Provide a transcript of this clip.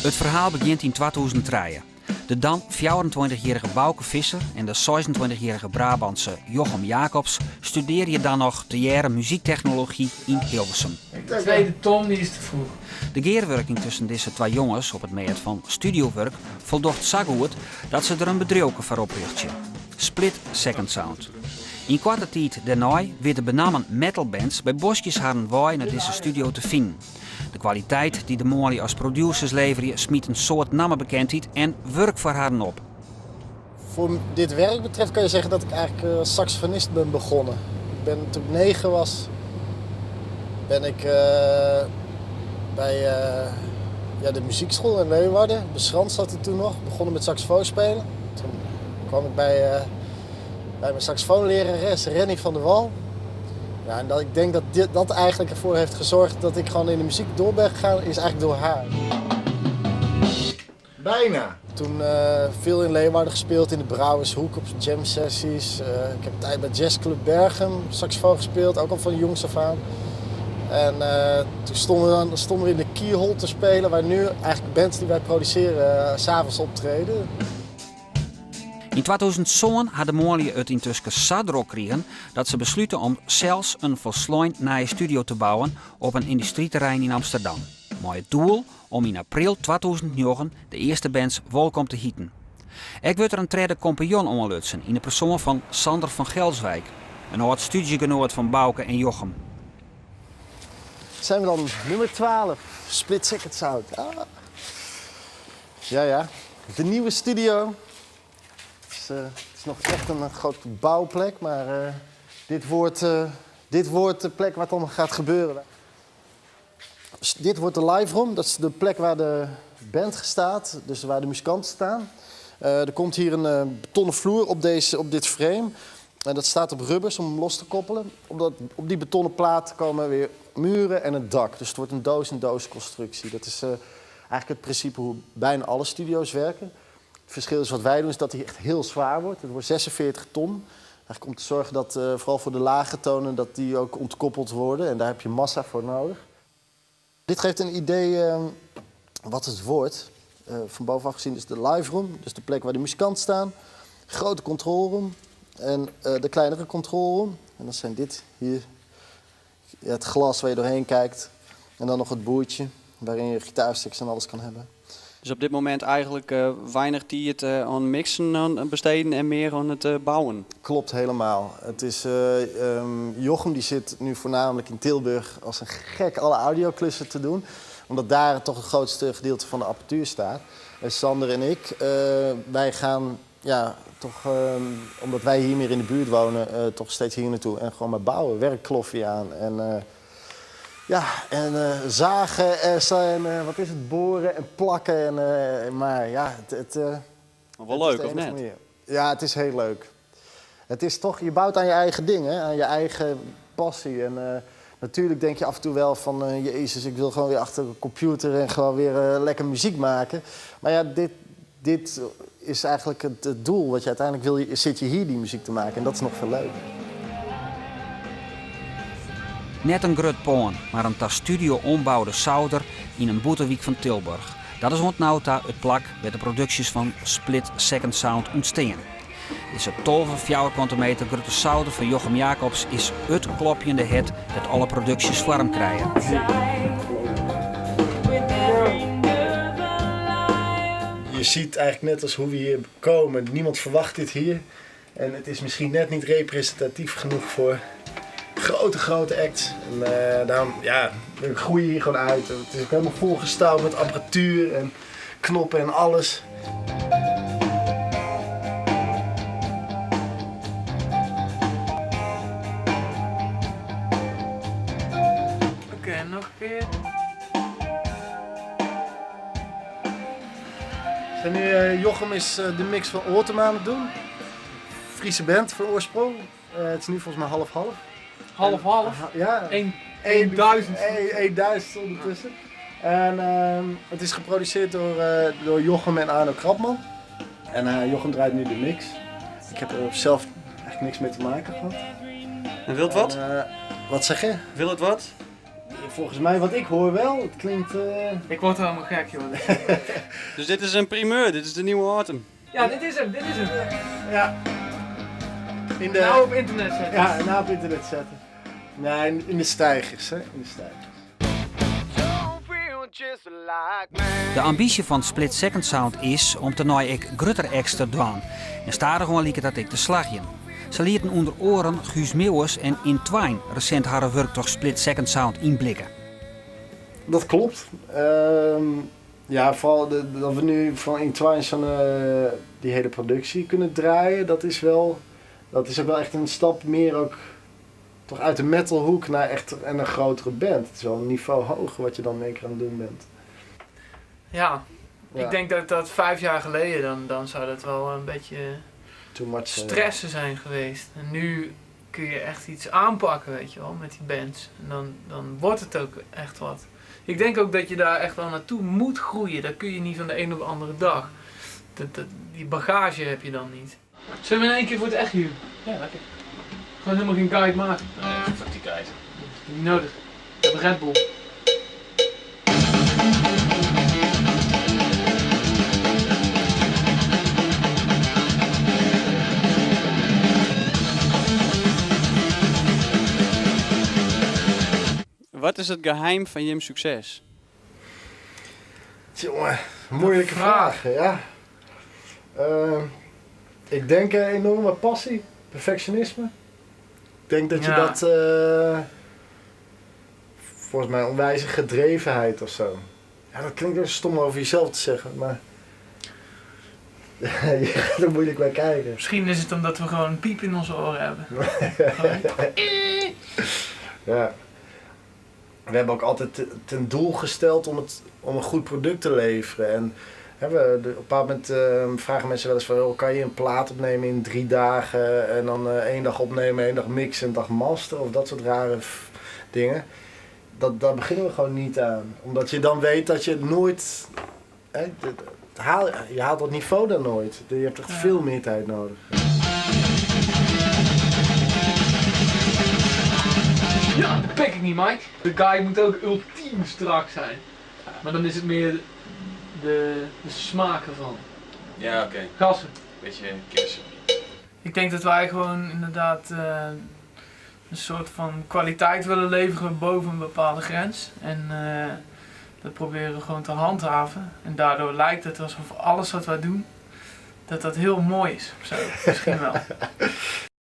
It ferhaal begjint yn 2003. De dan 24-jierrige Bauke Visser en de 26-jierrige Brabantse Jochem Jacobs studearje dan noch tegearre muzyktechnology yn Hilversum. De tweede ton die is te vroeg. De gearwurking tusken dizze twa jonges op it mêd fan studiowurk foldocht sa goed dat se der in bedriuwke foar oprjochtsje, Split Second Sound. Yn koarte tiid dêrnei witte benammen metalbands by boskjes harren wei nei dizze studio te finen. De kwaliteit dy't de manlju as producers leverje smyt in soad nammebekendheid en wurk foar harren op. Voor dit werk betreft kan je zeggen dat ik eigenlijk als saxofonist ben begonnen. Ik ben, toen ik 9 was, ben ik bij ja, de muziekschool in Leeuwarden, de Schans zat hij toen nog, begonnen met saxofoon spelen. Toen kwam ik bij, bij mijn saxofoonlerares Renny van der Wal. Ja, en dat, ik denk dat dit, dat eigenlijk ervoor heeft gezorgd dat ik gewoon in de muziek door ben gegaan, is eigenlijk door haar. Bijna. Toen veel in Leeuwarden gespeeld, in de Brouwershoek op jam sessies. Ik heb een tijd bij Jazzclub Bergen saxofoon gespeeld, ook al van jongs af aan. En toen stonden we in de Keyhole te spelen, waar nu eigenlijk bands die wij produceren 's avonds optreden. Yn 2007 ha de manlju it yntusken sa drok krigen dat se beslute om sels in folslein nije studio te bouwen op in yndustryterrein yn Amsterdam. Mei it doel om yn april 2009 de earste bands wolkom te hiten. Ek wurdt der in tredde kompanjon oanlutsen yn de persoan fan Sander van Gelswijk, in âld stúdzjegenoat fan Bauke en Jochem. Zijn we dan nummer 12, Split Second Sound. Ah. Ja, ja. De nieuwe studio. Het is nog echt een grote bouwplek, maar dit wordt de plek waar het allemaal gaat gebeuren. Dus dit wordt de live room, dat is de plek waar de band staat, dus waar de muzikanten staan. Er komt hier een betonnen vloer op dit frame. En dat staat op rubbers om hem los te koppelen. Op die betonnen plaat komen weer muren en een dak. Dus het wordt een doos-in-doos constructie. Dat is eigenlijk het principe hoe bijna alle studio's werken. Het verschil is wat wij doen, is dat hij echt heel zwaar wordt. Het wordt 46 ton. Eigenlijk om te zorgen dat, vooral voor de lage tonen, dat die ook ontkoppeld worden. En daar heb je massa voor nodig. Dit geeft een idee wat het wordt. Van bovenaf gezien is de live room, dus de plek waar de muzikanten staan. Grote control room en de kleinere control room. En dat zijn dit hier, ja, het glas waar je doorheen kijkt. En dan nog het boertje waarin je gitaarstuks en alles kan hebben. Dus op dit moment eigenlijk weinig tijd aan mixen aan besteden en meer aan het bouwen? Klopt helemaal. Jochem die zit nu voornamelijk in Tilburg als een gek alle audioklussen te doen. Omdat daar toch het grootste gedeelte van de apparatuur staat. En Sander en ik, wij gaan, ja, toch, omdat wij hier meer in de buurt wonen, toch steeds hier naartoe. En gewoon maar bouwen, werkkloffie aan. En zagen en wat is het, boren en plakken. En maar ja, het, het Maar wel het is leuk, de of enige net? manier. Ja, het is heel leuk. Het is toch, je bouwt aan je eigen ding, hè? Aan je eigen passie. En natuurlijk denk je af en toe wel van, jezus, ik wil gewoon weer achter de computer en gewoon weer lekker muziek maken. Maar ja, dit is eigenlijk het doel wat je uiteindelijk wil, zit je hier die muziek te maken en dat is nog veel leuker. Net in grut pân, mar in ta studio omboude souder yn in bûtenwyk fan Tilburg. Dat is oant no ta it plak wêr't de produksjes fan Split Second Sound ûntstean. Dizze 12 fjouwerkante meter grutte souder fan Jochem Jacobs is it klopjende hert dat alle produksjes foarm krije. Je ziet eigenlijk net als hoe we hier komen. Niemand verwacht dit hier. En het is misschien net niet representatief genoeg voor grote, grote acts. En daarom, ja, we groeien hier gewoon uit. Het is ook helemaal volgestouwd met apparatuur en knoppen en alles. Oké, nog een keer. En nu, Jochem is de mix van Autumn aan het doen. Friese band van oorsprong. Het is nu volgens mij half-half. Half-half? Ja. Eén, Eén één duizend. Één duizend ondertussen. En het is geproduceerd door Jochem en Arno Krabman. En Jochem draait nu de mix. Ik heb er zelf eigenlijk niks mee te maken gehad. En wilt wat? En wat zeg je? Wil het wat? Volgens mij, wat ik hoor wel, het klinkt... Ik word helemaal gek, joh. Dus dit is een primeur, dit is de nieuwe Autumn. Ja, dit is hem, dit is hem. Ja. In de... Nou op internet zetten. Ja, nou op internet zetten. Nee, in de steigers, hè. In de steigers. De ambysje fan Split Second Sound is om tenei ek gruttere acts te dwaan. En stadichoan liket dat ek te slagjen. Se lieten ûnder oaren Guus Meeuwis en Intwine resint harren wurk troch Split Second Sound ynblikke. Dat klopt. Ja, vooral dat we nu van Intwine zo'n, die hele productie kunnen draaien, dat is wel, dat is ook wel echt een stap meer ook toch uit de metalhoek naar echt en een grotere band. Het is wel een niveau hoger wat je dan in één keer aan het doen bent. Ja, Ja. ik denk dat dat 5 jaar geleden, dan zou dat wel een beetje Too much, stressen zijn geweest. En nu kun je echt iets aanpakken, weet je wel, met die bands. En dan wordt het ook echt wat. Ik denk ook dat je daar echt wel naartoe moet groeien. Dat kun je niet van de een op de andere dag. Die bagage heb je dan niet. Zullen we in één keer voor het echt hier? Ja, lekker. Gewoon helemaal geen guide maken. Nee, fuck die guide. Niet nodig. Ik heb Red Bull. Wat is het geheim van jim succes? Tjonge, moeilijke Vraag. vraag, ja. Ik denk enorme passie, perfectionisme. Ik denk dat je dat, volgens mij onwijze gedrevenheid of zo. Ja, dat klinkt ook stom over jezelf te zeggen, maar je gaat er moeilijk bij kijken. Misschien is het omdat we gewoon een piep in onze oren hebben. Ja. We hebben ook altijd ten doel gesteld om een goed product te leveren. En hè, op een bepaald moment vragen mensen wel eens van, oh, kan je een plaat opnemen in 3 dagen en dan 1 dag opnemen, 1 dag mixen, 1 dag masteren of dat soort rare dingen. Daar beginnen we gewoon niet aan. Omdat je dan weet dat je het nooit, hè, je haalt dat niveau dan nooit. Je hebt echt veel meer tijd nodig. Ja, dat pik ik niet, Mike. De guy moet ook ultiem strak zijn. Maar dan is het meer de smaak ervan. Ja, oké. Gassen. Beetje kersen. Ik denk dat wij gewoon inderdaad een soort van kwaliteit willen leveren boven een bepaalde grens. En dat proberen we gewoon te handhaven. En daardoor lijkt het alsof alles wat wij doen, dat dat heel mooi is. Zo, misschien wel.